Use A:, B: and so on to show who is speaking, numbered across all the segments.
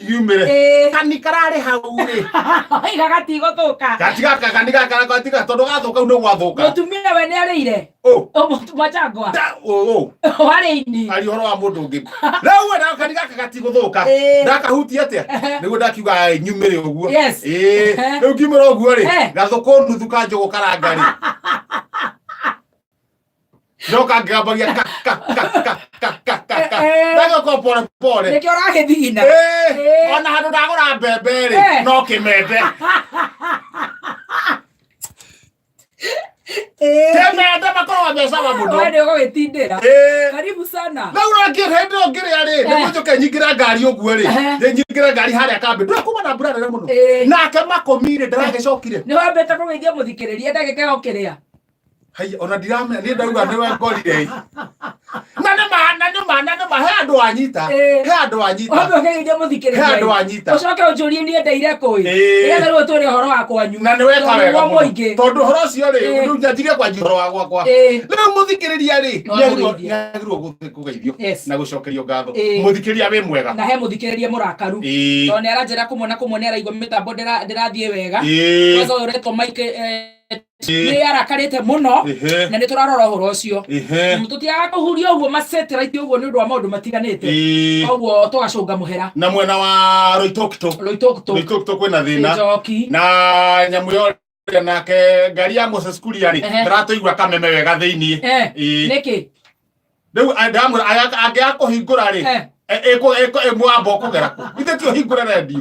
A: Yumĩre.
B: Ĩĩ.
A: Kani kararĩ hau rĩ.
B: Oiga gatigũthũka.
A: Gatiga kani gaka gatiga tondũ gathũka u nĩ gwathũka.
B: Mũtumia we nĩ arĩire.
A: Ũ.
B: Machangwa.
A: Da ũ ũ.
B: Warĩ-ini.
A: Ari ũhoro wa mũndũ ũngĩ. Rĩu we na kani gaka gatigũthũka.
B: Ĩĩ.
A: Ndakahutia atĩa? Nĩguo ndakiuga "Ai, nyumĩre ũguo.
B: Yes.
A: Ĩĩ. Rĩu ngiumĩra ũguo rĩ.
B: Eh.
A: Gathũkũ nuthu ka njũgũ karanga rĩ. Ndoka ngĩgambagia ka ka ka ka ka ka ka ka.
B: Eh.
A: Ndagĩũka pole pole.
B: Nĩkĩo ũragĩthigina.
A: Eh,
B: Eh.
A: ona handũ ndagũra mbembe rĩ
B: Eh.
A: no kĩmembe
B: Ĩĩ.
A: kĩmembe makoragwo me sawa mũno
B: We nĩ ũgũgĩtindĩra.
A: Eh.
B: Karibu sana.
A: rĩu rangĩ hĩndĩ ĩyo ngĩrĩa rĩ nĩguo njũke nyingĩre ngari ũguo rĩ
B: Eh.
A: nyingĩre ngari harĩa kambĩ ndũra kuma na mbura nene mũno
B: Eh.
A: nake makũmi rĩ ndaragĩcokire
B: Nĩ wambĩte kũgeithia mũthikĩrĩria ndagĩka ĩyo kĩrĩa.
A: Hai, ona ndiramenya niĩ ndauga nĩwe ngorire na nĩ ma na nĩ ma na nĩ ma he andũ anyita
B: Eh.
A: he andũ anyita
B: Wambe ũkĩgeithia mũthikĩrĩria.
A: He andũ anyita.
B: Ũcoke ũnjũrie niĩ ndeire kũĩ.
A: Ĩĩ.
B: Nĩgetha rĩu ũtwĩre ũhoro wa kwanyu.
A: na nĩ weka
B: Tondũ
A: wega
B: nĩguo
A: mũno
B: mũingĩ.
A: tondũ ũhoro ũcio rĩ
B: Ĩĩ.
A: rĩu njanjirie kwanjia ũhoro wa gwakwa
B: Ĩĩ.
A: rĩu mũthikĩrĩria rĩ
B: No
A: nĩagĩrĩirwo
B: amũgeithie.
A: nĩagĩrĩirwo kũgeithio
B: Yes.
A: na gũcokerio ngatho
B: Ĩĩ.
A: mũthikĩrĩria wĩ mwega
B: Na he mũthikĩrĩria mũrakaru.
A: Ĩĩ.
B: Tondũ nĩ aranjĩra kũmwe na kũmwe nĩ araigua mĩtambo ndĩrathiĩ wega.
A: Ĩĩ.
B: Kwanza ũyũ ũretwo Mike eh,
A: Ĩĩ.
B: nĩ arakarĩte mũno
A: Ĩhĩ.
B: na nĩ tũrarora ũhoro ũcio.
A: Ĩhĩ.
B: Tũtiagaga kũhuria ũguo ma satellite ũguo nĩ ũndũ wa maũndũ matiganĩte.
A: Ĩĩ.
B: Koguo tũgacũnga mũhera.
A: Na mwena wa Roitoktok.
B: Loitoktok.
A: Roitoktok kwĩna thĩna.
B: Njoki.
A: Na nyamũ yo nake ngari ya Moses Kuria rĩ
B: Ehe.
A: ndĩratũigua kameme wega thĩiniĩ.
B: Eh.
A: Ĩĩ.
B: Nĩkĩ?
A: Rĩu ndamwĩra angĩaga kũhingũra rĩ
B: Eh.
A: mwamba ũkũgera kũ ithe ti ũhingũre rendio.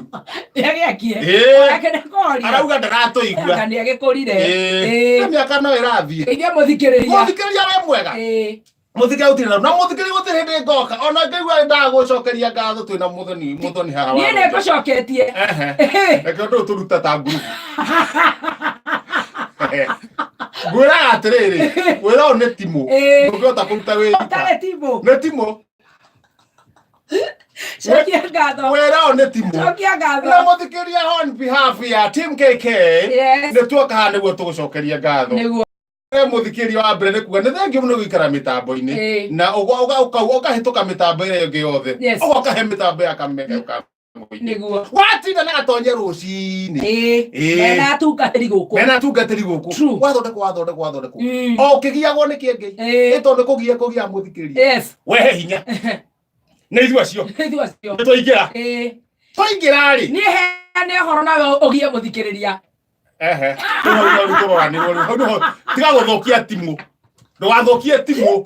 B: Nĩagĩakie.
A: Ĩĩ.
B: Onake nĩakoria.
A: Arauga ndaratũigua.
B: Anga nĩagĩkũrire.
A: Ĩĩ.
B: Ĩĩ.
A: Na mĩaka no ĩrathiĩ.
B: Geithia mũthikĩrĩria.
A: Mũthikĩrĩria wĩ mwega.
B: Ĩĩ.
A: Mũthikĩrĩria gũtirĩ na mũthikĩrĩria gũtirĩ hĩndĩ ngoka ona ngaigua ndaga gũcokeria ngatho twĩna mũthoni mũthoni haha wa
B: Niĩ
A: rũnja.
B: nĩngũcoketie.
A: Ehe. Reke ũndũ ũyũ tũruta ta ngurubu. Ngwĩraga atĩrĩrĩ, wĩra ũyũ nĩ timũ.
B: Ĩĩ.
A: Ndũngĩhota kũruta wĩ wika.
B: Ũtarĩ timũ.
A: Nĩ timũ.
B: Cokia ngatho.
A: Wĩra ũyũ nĩ timũ.
B: Cokia ngatho.
A: Na mũthikĩrĩria on behalf ya Team KK
B: Yes.
A: nĩ tuoka haha nĩguo tũgũcokeria ngatho.
B: Nĩguo.
A: We mũthikĩrĩria wa mbere nĩ kuga nĩ thengiũ mũno gũikara mĩtambo-inĩ
B: Ĩĩ.
A: na ũkahĩtũka mĩtambo ĩrĩa ĩngĩ yothe
B: Yes.
A: ũgoka he mĩtambo ya kameme ũka
B: Nĩguo.
A: Watinda na gatonye rũcinĩ.
B: Ĩĩ.
A: Ĩĩ.
B: Mena atungatĩri gũkũ.
A: Mena atungatĩri gũkũ.
B: True.
A: Wathondekwo wathondekwo wathondekwo.
B: Mm.
A: O ũkĩgiagwo nĩ kĩengei.
B: Ĩĩ.
A: Ĩ tondũ kũgia kũgia mũthikĩrĩria.
B: Yes.
A: Wehe hinya. Nĩ ithuĩ acio.
B: Ithuĩ acio.
A: Nĩ twaingĩra.
B: Ĩĩ.
A: Twaingĩra rĩ.
B: Niĩ heane ũhoro nawe ũgie mũthikĩrĩria.
A: Ehe. Rĩu hau nĩho rĩu tũroranĩrwo rĩu. Hau nĩho tiga gũthũkia timũ. Ndũgathũkie timũ.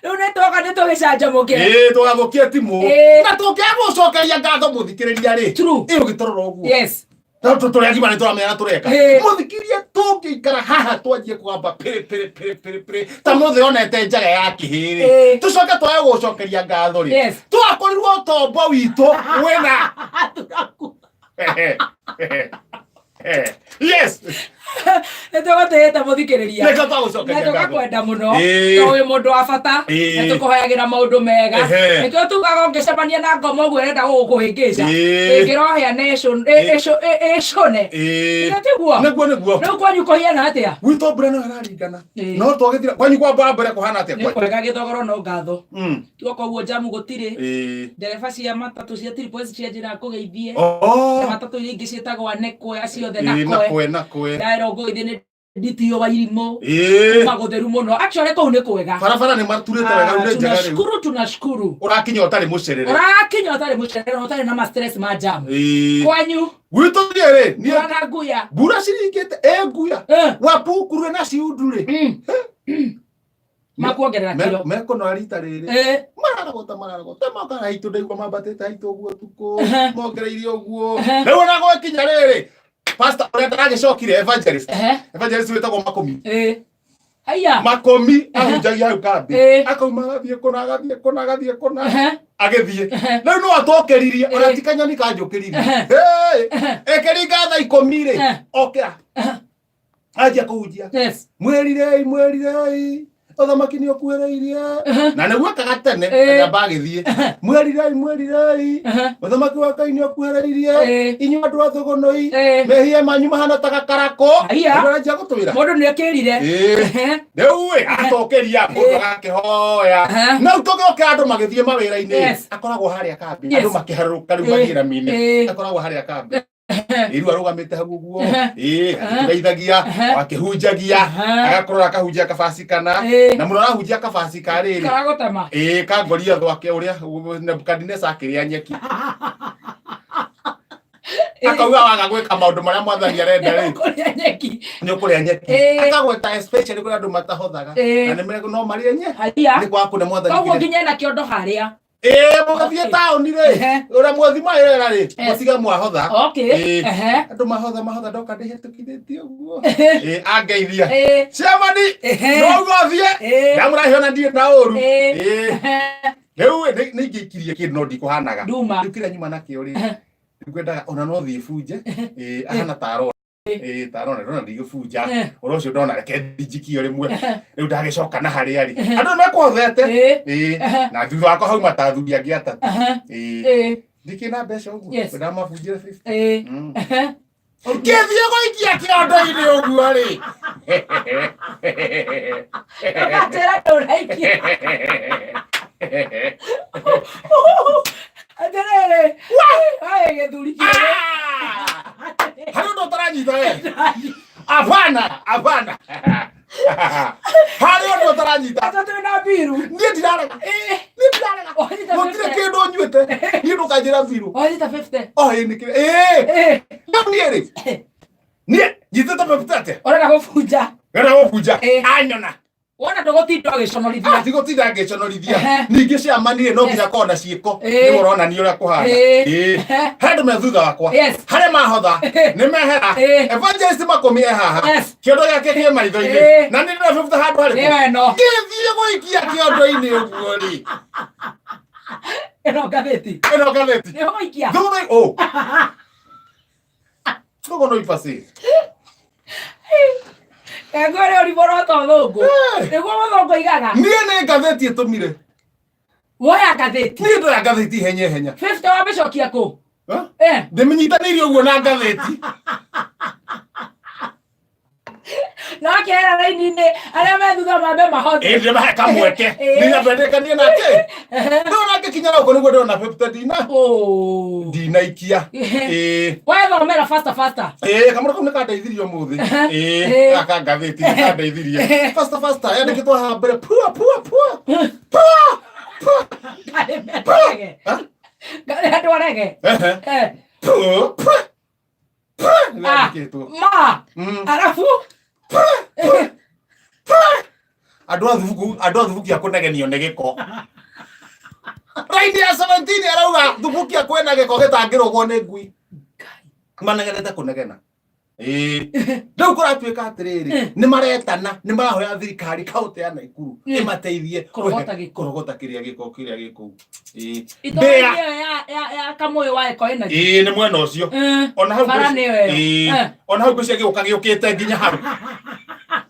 B: Rĩu nĩ twoka nĩ tũgĩcanjamũke.
A: Ĩĩ ndũgathũkie timũ.
B: Ĩĩ.
A: Na tũngĩaga gũcokeria ngatho mũthikĩrĩria rĩ.
B: True.
A: Ĩ ũgĩtũrora ũguo.
B: Yes.
A: No tũrĩ agima nĩ tũramenya na tũreka.
B: Ĩĩ.
A: Mũthikĩrĩria tũngĩikara haha twanjie kũgamba pĩrĩ pĩrĩ pĩrĩ pĩrĩ pĩrĩ ta mũthĩ onete njaga ya kĩhĩ rĩ.
B: Ĩĩ.
A: Tũcoke twage gũcokeria ngatho rĩ.
B: Yes.
A: Twakorirwo tombo witũ wĩna
B: Turaku.
A: Yes.
B: Nĩ tũgũtĩĩte mũthikĩrĩria.
A: Nĩkĩo
B: Na
A: twagũcokeria ngatho.
B: tũgakwenda mũno
A: Ĩĩ.
B: tondũ wĩ mũndũ wa bata
A: Ĩĩ.
B: na tũkũhoyagĩra maũndũ mega.
A: Ehe.
B: Nĩkĩo tugaga ũngĩcemania na ngoma ũguo ĩrenda gũgũkũhĩngĩca.
A: Ĩĩ.
B: Ĩngĩrohĩa nĩ ĩcũne.
A: Ĩĩ.
B: Githĩ tiguo?
A: Nĩguo nĩguo.
B: Rĩu kwanyu kũhiana atĩa?
A: Gwitũ mbura no ĩraringana.
B: Ĩĩ.
A: No twagĩthira kwanyu kwa mbura mbere kũhana atĩa
B: Nĩ
A: kwanyu?
B: kwega gĩthogoro no ngatho. Tuoka ũguo njamu gũtirĩ.
A: Ĩĩ.
B: Ndereba cia matatũ cia Triple S cia njĩra ngũgeithie.
A: Oh.
B: Na matatũ iria ingĩ ciĩtagwo anekwe acio othe
A: Ĩĩ,
B: nakwe.
A: nakwe nakwe.
B: Ndaĩrwo ngũgeithie nĩ nditio wa irimũ.
A: Ĩĩ.
B: Kuma gũtheru mũno. Actually kũu nĩ kwega.
A: Barabara nĩ maturĩte wega rĩu nĩ njega rĩu.
B: Tunashukuru tunashukuru.
A: Ũrakinya ũtarĩ mũcerere.
B: Ũrakinya ũtarĩ mũcerere na ũtarĩ na ma stress ma jam.
A: Ĩĩ.
B: Kwanyu.
A: Gwitũ niĩ rĩ, niĩ
B: Mbura na nguya.
A: mbura ciringĩte ĩ nguya.
B: Eh.
A: Wapukuru na ciundu rĩ.
B: Makuongerera kiro.
A: Mekũnora rita rĩrĩ.
B: Eh.
A: Mararogota mararogota moka haitũ ndaigua mambatĩte haitũ ũguo ũtukũ.
B: Ehe.
A: Mongereirie ũguo.
B: Ehe.
A: Rĩu ona gwakinya rĩrĩ. Pastor ũrĩa ndaragĩcokire evangelist.
B: Ehe.
A: Evangelist wĩtagwo Makũmi.
B: Eh. Haiya.
A: Makũmi ahunjagia hau kambĩ.
B: Eh.
A: Akauma agathiĩ kũna agathiĩ kũna agathiĩ kũna.
B: Ehe.
A: Agĩthiĩ.
B: Ehe.
A: Rĩu no atũkĩririe ona
B: Eh.
A: ti kanyoni kanjũkĩririe.
B: Ehe.
A: Hey!
B: Ehe.
A: Ĩkĩringa thaa ikũmi rĩ.
B: Eh.
A: Okĩra. Anjia kũhunjia.
B: Yes.
A: Mwĩrirei mwĩrirei. Ũthamaki nĩ ũkuhĩrĩirie. Na nĩguo ekaga tene akĩamba agĩthiĩ. Mwĩrirei, mwĩrirei. Ũthamaki wa Ngai nĩ ũkuhĩrĩirie. Inyuĩ andũ a thũgũnũi, mehia manyu mahana ta gakarakũ.
B: Haiya.
A: Nĩguo aranjia gũtwĩra.
B: Mũndũ nĩ akĩrire.
A: Rĩu ĩ acokeria mũndũ agakĩhoya. Na rĩu tũgĩũkĩra andũ magĩthiĩ mawĩra-inĩ. Akoragwo harĩa kambĩ. Andũ makĩharũrũka rĩu mathiĩ rami-inĩ. Akoragwo harĩa kambĩ. Rĩu arũgamĩte hau ũguo. Agĩtũgeithagia, akĩhunjagia, agakorwo akahunjia kabaci kana. Na mũno arahunjia kabaci ka rĩrĩ.
B: Karagũtema.
A: Ka Goliath wake ũrĩa Nebukadneza akĩrĩa nyeki. Akauga waga gwĩka maũndũ marĩa mwathani arenda rĩ.
B: Kũrĩa nyeki.
A: Nĩ ũkũrĩa nyeki. Akagweta especially kũrĩa andũ matahothaga. Na nĩ no marĩe nye.
B: Haiya.
A: Nĩ kwa kũne mwathani.
B: Koguo nginya ena kĩondo harĩa.
A: Mũgathiĩ taũni rĩ, ũrĩa mwathima wĩra rĩ, mũtige mwahotha. Andũ mahotha mahotha ndoka ndĩhĩtũkithĩtie ũguo. Angeithia. Ciamani, no uga ũthiĩ. Ndamũrahe ona ndirĩ na ũru. Rĩu nĩ ingĩikirie kĩndũ no ndikũhanaga.
B: Nduma.
A: Rĩu kĩrĩa nyuma nakĩo rĩ, ngwendaga ona no thiĩ bunje, ahana ta arona. Ta arona ndona ndigĩbunja. Ũhoro ũcio ndona reke ndinjikie rĩmwe. Rĩu ndagĩcoka na harĩa rĩ. Andũ nĩ mekũhothete. Na thutha wakwa hauma ta athuri angĩ atatũ. Ndikĩ na mbeca ũguo. Ndamabunjire 50. Ngĩthiĩ gũikia kĩondo-inĩ ũguo rĩ.
B: Ndũgatĩra ndũraikia. Atĩrĩrĩ. Waĩ gĩthuri kĩerũ.
A: Harĩ ũndũ ũtaranyita we. Hapana, hapana. Harĩ ũndũ ũtaranyita.
B: Tondũ twĩ na mbiru.
A: Niĩ ndirarega. Niĩ ndirarega.
B: Wanyita
A: Gũtirĩ
B: 50.
A: kĩndũ nyuĩte. Niĩ ndũkanjĩra mbiru.
B: Wanyita 50.
A: Oh, ĩ nĩ kĩrĩ. Rĩu niĩ rĩ. Niĩ nyitĩte 50 atĩa?
B: Ũrenda gũbunja.
A: Ngenda gũbunja. Anyona.
B: Wona ndũgũtinda ũgĩconorithia.
A: Ndigũtinda ngĩconorithia.
B: Ehe.
A: Ningĩ ciamanire no nginya korwo na ciĩko.
B: Eh.
A: Nĩ ũronania ũrĩa kũhana.
B: Eh.
A: Eh.
B: Ehe.
A: He andũ me thutha wakwa.
B: Yes.
A: Harĩa mahotha
B: Eh.
A: nĩ mehera.
B: Eh.
A: Evangelist makũmi e haha.
B: Yes.
A: Kĩondo gĩake kĩ maitho-inĩ.
B: Eh.
A: Na nĩ ndĩra 50 handũ harĩkũ?
B: Nĩyo ĩno.
A: Ngĩthiĩ gũikia kĩondo-inĩ ũguo rĩ.
B: Ĩno ngathĩti.
A: Ĩno ngathĩti.
B: Nĩ ũgũikia.
A: Thutha oh. Thũgũnũ ibacĩ.
B: Ngwĩre ũrimũ ũrota ũthũngũ. Nĩguo mũthũngũ aigaga.
A: Niĩ nĩ ngathĩti ĩtũmire.
B: Woya ngathĩti.
A: Niĩ ndoya ngathĩti ihenya ihenya.
B: 50 wamĩcokia kũ?
A: Ha?
B: Eh.
A: Ndĩmĩnyitanĩirie ũguo na ngathĩti.
B: No kĩera raini-inĩ arĩa me thutha mambe mahothe.
A: Ĩĩ ndĩmahe kamweke. Nĩnyambendekanie nake. Ndona ngĩkinya gũkũ nĩguo ndĩrona 50 ndina.
B: Oh.
A: Ndinaikia. Ĩĩ.
B: Wethomera faster faster.
A: Ĩĩ kamũra kau nĩkandeithirie ũmũthĩ. Ĩĩ gaka ngathĩti nĩkandeithirie. Faster faster yandĩkĩtwo haha mbere pua pua pua. Pua. Pua.
B: Ngarĩ andũ arege.
A: Ha?
B: Ngarĩ andũ arege.
A: Ehe. Pua pua. Pua. Yandĩkĩtwo.
B: Ma. Arabu.
A: Andũ a thubuku andũ a thubuki akũnegenio nĩ gĩko. Raini ya 17 arauga thubuki akwĩna gĩko gĩtangĩrũgwo nĩ ngui. Manegenete kũnegena. Ĩĩ. Rĩu kũratuĩka atĩrĩrĩ nĩ maretana nĩ marahoya thirikari kaũntĩ ya Naikuru ĩmateithie
B: Kũrogota gĩko.
A: kũrogota kĩrĩa gĩko kĩrĩa gĩ kũu. Ĩĩ.
B: Itũra
A: Mbĩa.
B: ĩyo ya ya ya Kamũyũ wa Eco Energy.
A: Ĩĩ nĩ mwena ũcio. Ona hau
B: Bara nĩyo ĩyo.
A: Ĩĩ. Ona hau ngwĩciria gĩũka gĩũkĩte nginya hau.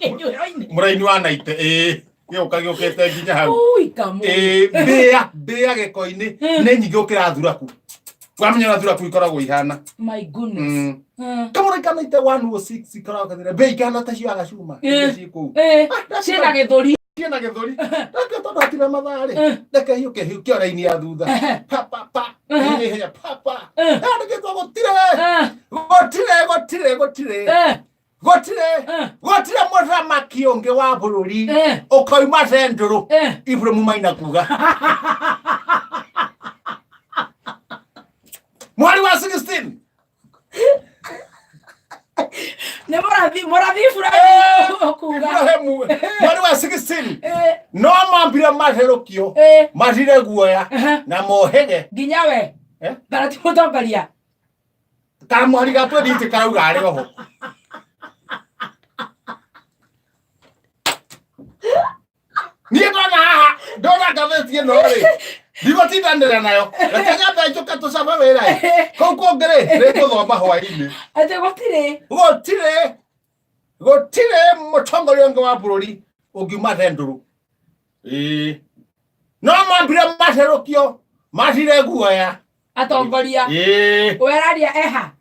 B: Kĩnyuĩro-inĩ.
A: Mũraini wa Naite. Ĩĩ. Gĩũka gĩũkĩte nginya hau.
B: Ui Kamũyũ.
A: Ĩĩ mbĩa mbĩa gĩko-inĩ nĩ nyingĩ gũkĩra thuraku. Wamenya ũrĩa thuraku ikoragwo ihana.
B: My goodness.
A: Kamũra ikanaite 106 ikoragwo kathira. Mbĩa ikahana ta cioyaga cuma.
B: Eh.
A: Iria ciĩ kũu.
B: Eh. Ciĩna gĩthũri.
A: Ciĩna gĩthũri. Reke tondũ hatirĩ mathaa rĩ. Reke hiũke hiũke o raini ya thutha. Pa pa pa. Ihenya pa pa. Yandĩkĩtwo gũtirĩ. Gũtirĩ gũtirĩ gũtirĩ. Gũtirĩ gũtirĩ mũthamaki ũngĩ wa bũrũri ũkoima Central. Ibrahim Maina kuga. Mwari wa 16.
B: Nĩ mũrathi mũrathi Ibrahim ũkuga.
A: Ibrahim mwari wa 16. No mambire maherũkio matire guoya na mohĩge
B: Nginya we. Kana ti mũtongoria.
A: Kamwari ga 20 karauga arĩ oho. Niĩ ndona haha ndona ngathĩti ĩno rĩ ndigũtindanĩra nayo reke nyambe njũke tũcabe wĩra ĩ kũu kũngĩ rĩ nĩngũthoma hwaĩ-inĩ.
B: Atĩ gũtirĩ.
A: Gũtirĩ gũtirĩ mũtongoria ũngĩ wa bũrũri ũngiuma thendũrũ. Ĩĩ. No mambire macerũkio macire guoya.
B: Atongoria.
A: Ĩĩ.
B: Weraria eha.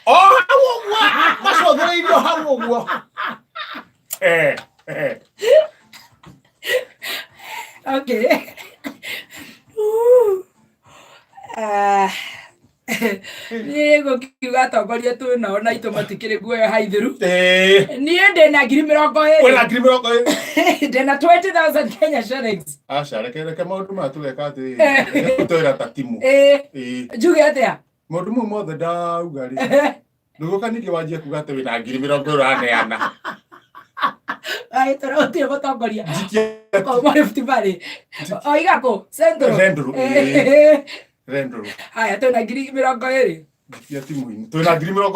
A: O hau ũguo macũthĩrĩirio hau ũguo. Eh, eh.
B: Okay. Ooh. Ah. Niĩ ngũkiuga atongoria twĩ nao na itũ matikĩrĩ guoya haithĩru.
A: Ĩĩ.
B: Niĩ ndĩna 20,000.
A: Wĩna 20,000.
B: Ndĩna 20,000 Kenya shillings.
A: Aca, reke reke maũndũ maya tũgeka atĩrĩrĩ. Reke tũtwĩra ta timu.
B: Ĩĩ.
A: Ĩĩ.
B: Njuge atĩa?
A: Maũndũ mau mothe ndauga rĩ. Ndũgũka ningĩ wanjie kuga atĩ wĩna 20,000 ũraneana.
B: Ai, tũra gũtirĩ mũtongoria.
A: Njikie
B: Kuma Rift Valley. Oiga kũ? Central.
A: Central, ĩĩ.
B: Ĩĩ.
A: Rendro.
B: Haya, twĩna 20,000.
A: Njikia timu-inĩ. Twĩna 20,000.